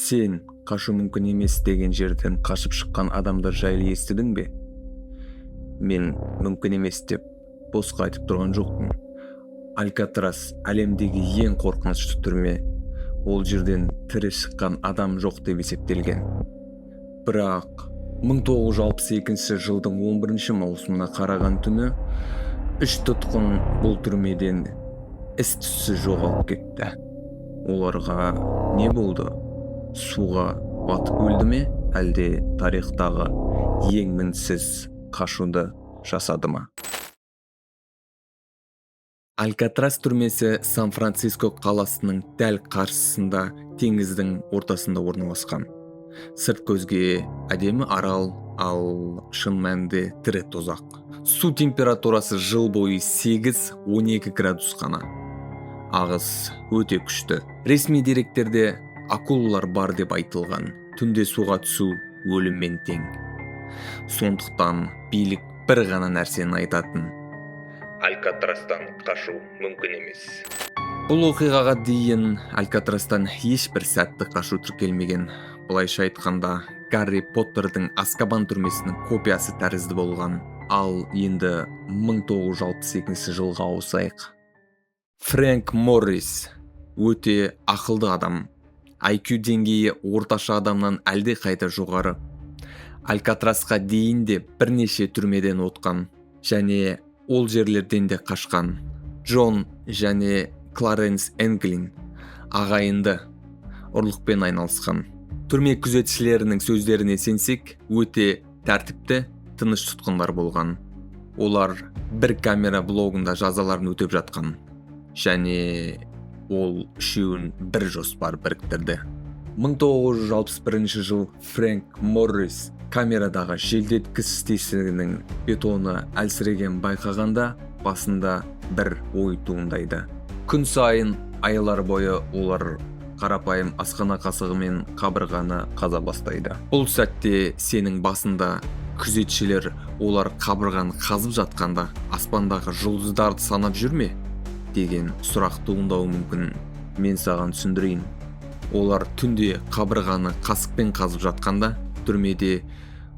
Сен қашу мүмкін емес деген жерден қашып шыққан адамдар жайлы естідің бе? Мен мүмкін емес деп босқа айтып тұрған жоқпын. Алькатрас – әлемдегі ең қорқынышты түрме. Ол жерден тірі шыққан адам жоқ деп есептелген. Бірақ 1962 жылдың 11 маусымына қараған түні үш тұтқын бұл түрмеден із-түссіз жоғалып кетті. Оларға не болды? Суға батып өлді ме, әлде тарихтағы ең мінсіз қашуды жасады ма? Алькатрас түрмесі Сан-Франциско қаласының дәл қарсысында, теңіздің ортасында орналасқан. Сырт көзге әдемі арал, ал шын мәнінде тірі тозақ. Су температурасы жыл бойы 8-12 градус қана. Ағыс өте күшті. Ресми деректерде акулалар бар деп айтылған. Түнде суға түсу өліммен тең. Сондықтан билік бір ғана нәрсені айтатын: Алькатрастан қашу мүмкін емес. Бұл оқиғаға дейін Алькатрастан ешбір сәтті қашу тіркелмеген. Былайша айтқанда, Гарри Поттердің Азкабан түрмесінің копиясы тәрізді болған. Ал енді 1962 жылға ауысайық. Фрэнк Моррис өте ақылды адам. IQ деңгейі орташа адамнан әлде қайда жоғары. Алькатрасқа дейін де бірнеше түрмеден отқан және ол жерлерден де қашқан. Джон және Кларенс Энглин ағайынды, ұрлықпен айналысқан. Түрме күзетшілерінің сөздеріне сенсек, өте тәртіпті, тыныш тұтқындар болған. Олар бір камера блогында жазаларын өтеп жатқан және ол үшеуін бір жоспар біріктірді. 1961 жыл. Фрэнк Моррис камерадағы желдеткіш тесігінің бетоны әлсіреген байқағанда, басында бір ой туындайды. Күн сайын айлар бойы олар қарапайым асхана қасығымен қабырғаны қаза бастайды. Бұл сәтте сенің басында күзетшілер олар қабырғаны қазып жатқанда аспандағы жұлдыздарды санап жүр ме деген сұрақ туындауы мүмкін. Мен саған түсіндірейін. Олар түнде қабырғаны қасықпен қазып жатқанда, түрмеде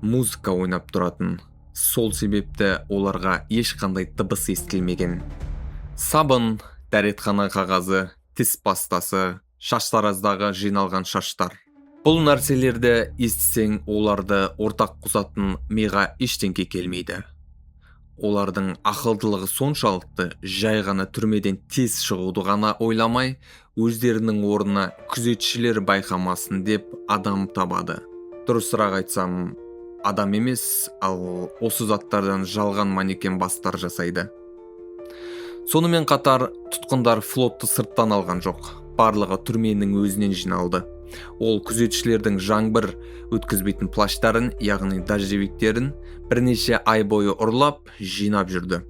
музыка ойнап тұратын. Сол себепті оларға ешқандай дыбыс естілмеген. Сабын, дәретхана қағазы, тіс пастасы, шаштараздағы жиналған шаштар – бұл нәрселерді естісең, оларды ортақ қосатын миға ештеңке келмейді. Олардың ақылдылығы соншалықты, жай ғана түрмеден тез шығуды ғана ойламай, өздерінің орнына күзетшілер байқамасын деп адам табады. Дұрысырақ айтсам, адам емес, ал осы заттардан жалған манекен бастар жасайды. Сонымен қатар тұтқындар флотты сырттан алған жоқ, барлығы түрменің өзінен жиналды. Ол күзетшілердің жаңбыр өткізбейтін плащтарын, яғни дождевиктерін, бірнеше ай бойы ұрлап жинап жүрді.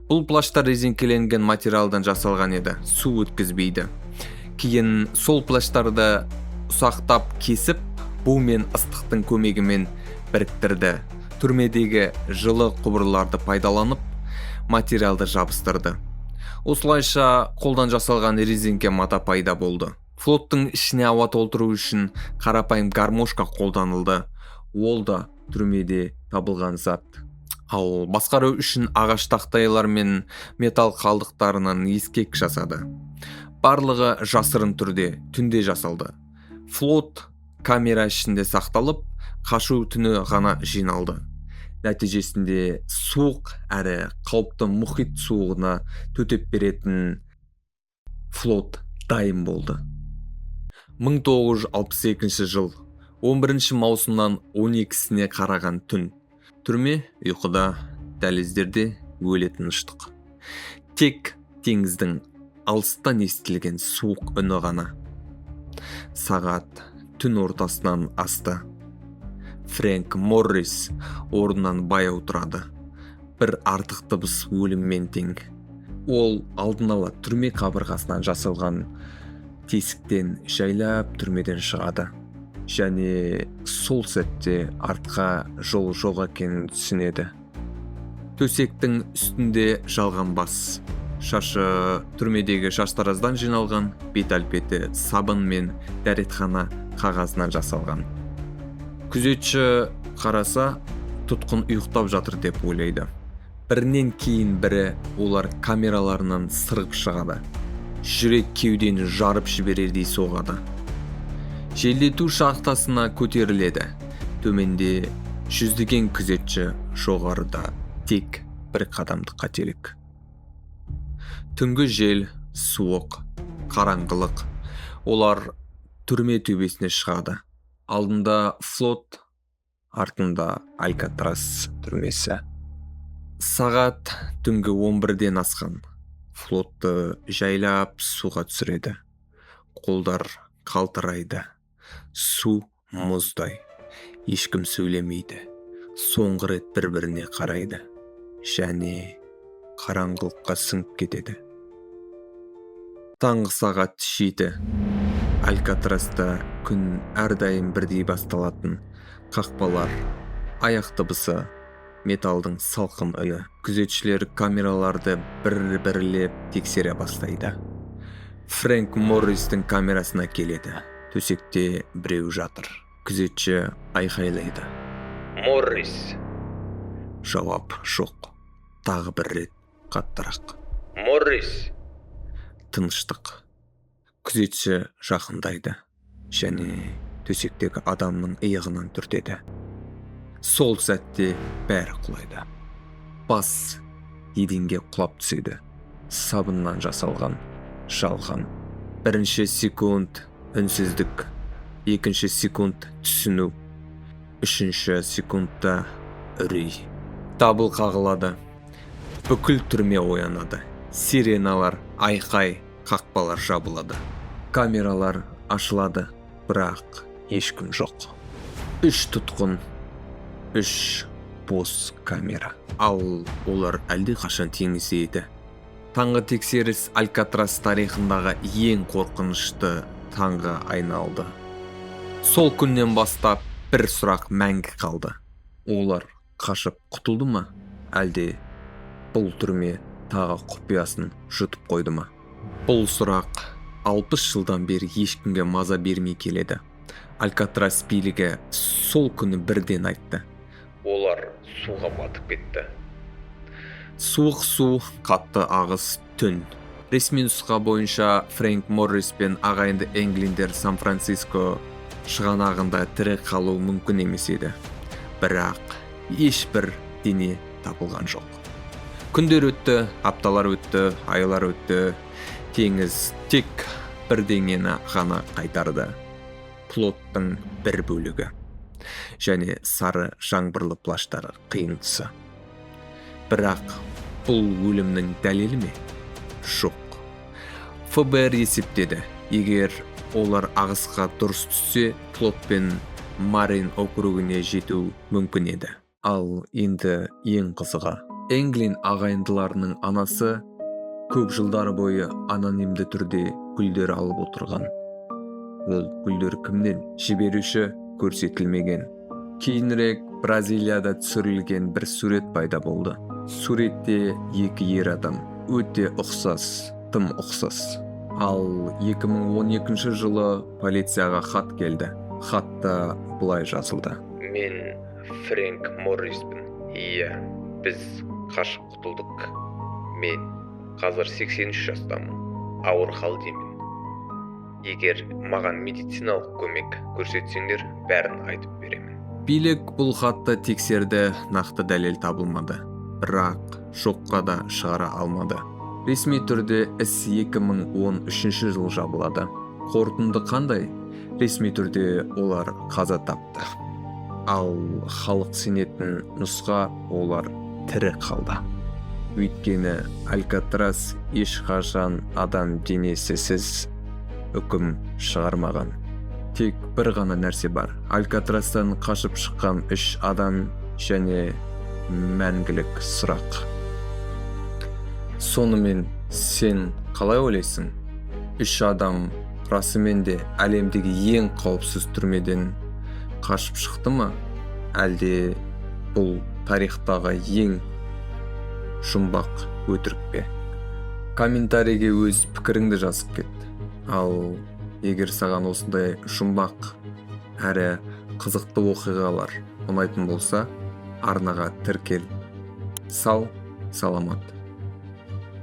Бұл плащтар резеңкеленген материалдан жасалған еді, су өткізбейді. Кейін сол плащтарды ұсақтап кесіп, бу мен ыстықтың көмегімен біріктірді. Түрмедегі жылы құбырларды пайдаланып, материалды жабыстырды. Осылайша қолдан жасалған резеңке мата пайда болды. Флоттың ішіне ауа толтыру үшін қарапайым гармошка қолданылды. Ол да түрмеде табылған зат. Ал басқару үшін ағаш тақтайлар мен металл қалдықтарынан ескек жасады. Барлығы жасырын түрде, түнде жасалды. Флот камера ішінде сақталып, қашу түні ғана жиналды. Нәтижесінде суық әрі қауіпті мұхит суығына төтеп беретін флот дайын болды. 1962 жыл, 11 маусымнан 12-сіне қараған түн. Түрме ұйқыда, дәліздерде өлі тыныштық. Тек теңіздің алыстан естілген суық үні ғана. Сағат түн ортасынан асты. Фрэнк Моррис орнынан баяу тұрады. Бір артық дыбыс өліммен тең. Ол алдын ала түрме қабырғасынан жасалған тесіктен жайлап түрмеден шығады және сол сәтте артқа жол жоқ екенін түсінеді. Төсектің үстінде жалған бас. Шашы түрмедегі шаштараздан жиналған, бет әлпеті сабын мен дәретхана қағазынан жасалған. Күзетші қараса, тұтқын ұйықтап жатыр деп ойлайды. Бірінен кейін бірі олар камераларынан сырғып шығады. Жүрек кеудені жарып жіберердей соғады. Желдету шахтасына көтеріледі. Төменде жүздеген күзетші, жоғарыда тек бір қадамдық қателік. Түнгі жел, суық, қараңғылық. Олар түрме төбесіне шығады. Алдында флот, артында Алькатрас түрмесі. Сағат түнгі 11-ден асқан. Флотты жайлап суға түсіреді. Қолдар қалтырайды. Су мұздай. Ешкім сөйлемейді. Соңғы рет бір-біріне қарайды. Және қараңғылыққа сіңіп кетеді. Таңғы сағат 7. Алькатраста күн әрдайым бірдей басталатын. Қақпалар, аяқ дыбысы, металдың салқын үні. Күзетшілер камераларды бір-бірлеп тексере бастайды. Фрэнк Морристің камерасына келеді. Төсекте біреу жатыр. Күзетші айқайлайды: «Моррис!» Жауап жоқ. Тағы бір рет, қаттырақ: «Моррис!» Тыныштық. Күзетші жақындайды және төсектегі адамның иығынан түртеді. Сол сәтте бәрі құлайды. Бас еденге құлап түседі. Сабыннан жасалған, жалған. Бірінші секунд үнсіздік, екінші секунд түсіну, үшінші секундта үрей. Дабыл қағылады. Бүкіл түрме оянады. Сиреналар, айқай, қақпалар жабылады. Камералар ашылады, бірақ ешкім жоқ. Үш тұтқын, үш бос камера. Ал олар әлдеқашан теңізде еді. Таңғы тексеріс Алькатрас тарихындағы ең қорқынышты таңға айналды. Сол күннен бастап бір сұрақ мәңгі қалды: олар қашып құтылды ма, әлде бұл түрме тағы құпиясын жұтып қойды ма? Бұл сұрақ 60 жылдан бері ешкімге маза бермей келеді. Алькатрас билігі сол күні бірден айтты: олар суға батып кетті. Суық су, қатты ағыс, түн. Ресми нұсқа бойынша, Фрэнк Моррис пен ағайынды Энглиндер Сан-Франциско шығанағында тірі қалу мүмкін емес еді. Бірақ ешбір дене табылған жоқ. Күндер өтті, апталар өтті, айлар өтті. Теңіз тек бірдеңені ғана қайтарды: плоттың бір бөлігі және сары жаңбырлы плащтар қиындысы. Бірақ бұл өлімнің дәлелі ме? Жоқ. ФБР есептеді: егер олар ағысқа дұрыс түссе, плотпен Марин округіне жету мүмкін еді. Ал енді ең қызығы: Энглин ағайындыларының анасы көп жылдар бойы анонимді түрде гүлдер алып отырған. Ол гүлдер кімнен? Жіберуші көрсетілмеген. Кейінірек Бразилияда түсірілген бір сурет пайда болды. Суретте екі ер адам өте ұқсас, тым ұқсас. Ал 2012 жылы полицияға хат келді. Хатта былай жазылды: «Мен Фрэнк Морриспін. Иә, біз қашып құтылдық. Мен қазір 83 жастамын, ауыр халдемін. Егер маған медициналық көмек көрсетсеңдер, бәрін айтып беремін». Билік бұл хатты тексерді, нақты дәлел табылмады, бірақ жоққа да шығара алмады. Ресми түрде іс 2013 жылы жабылады. Қорытынды қандай? Ресми түрде олар қаза тапты. Ал халық сенетін нұсқа: олар тірі қалды. Өйткені Алькатрас ешқашан адам денесісіз үкім шығармаған. Тек бір ғана нәрсе бар: Алькатрастан қашып шыққан үш адам және мәңгілік сұрақ. Сонымен, сен қалай ойлайсың? Үш адам расымен де әлемдегі ең қауіпсіз түрмеден қашып шықты ма, әлде бұл тарихтағы ең жұмбақ өтірік пе? Комментарийге өз пікіріңді жазып кет. Ал егер саған осындай жұмбақ әрі қызықты оқиғалар ұнайтын болса, арнаға тіркел. Сау саламат.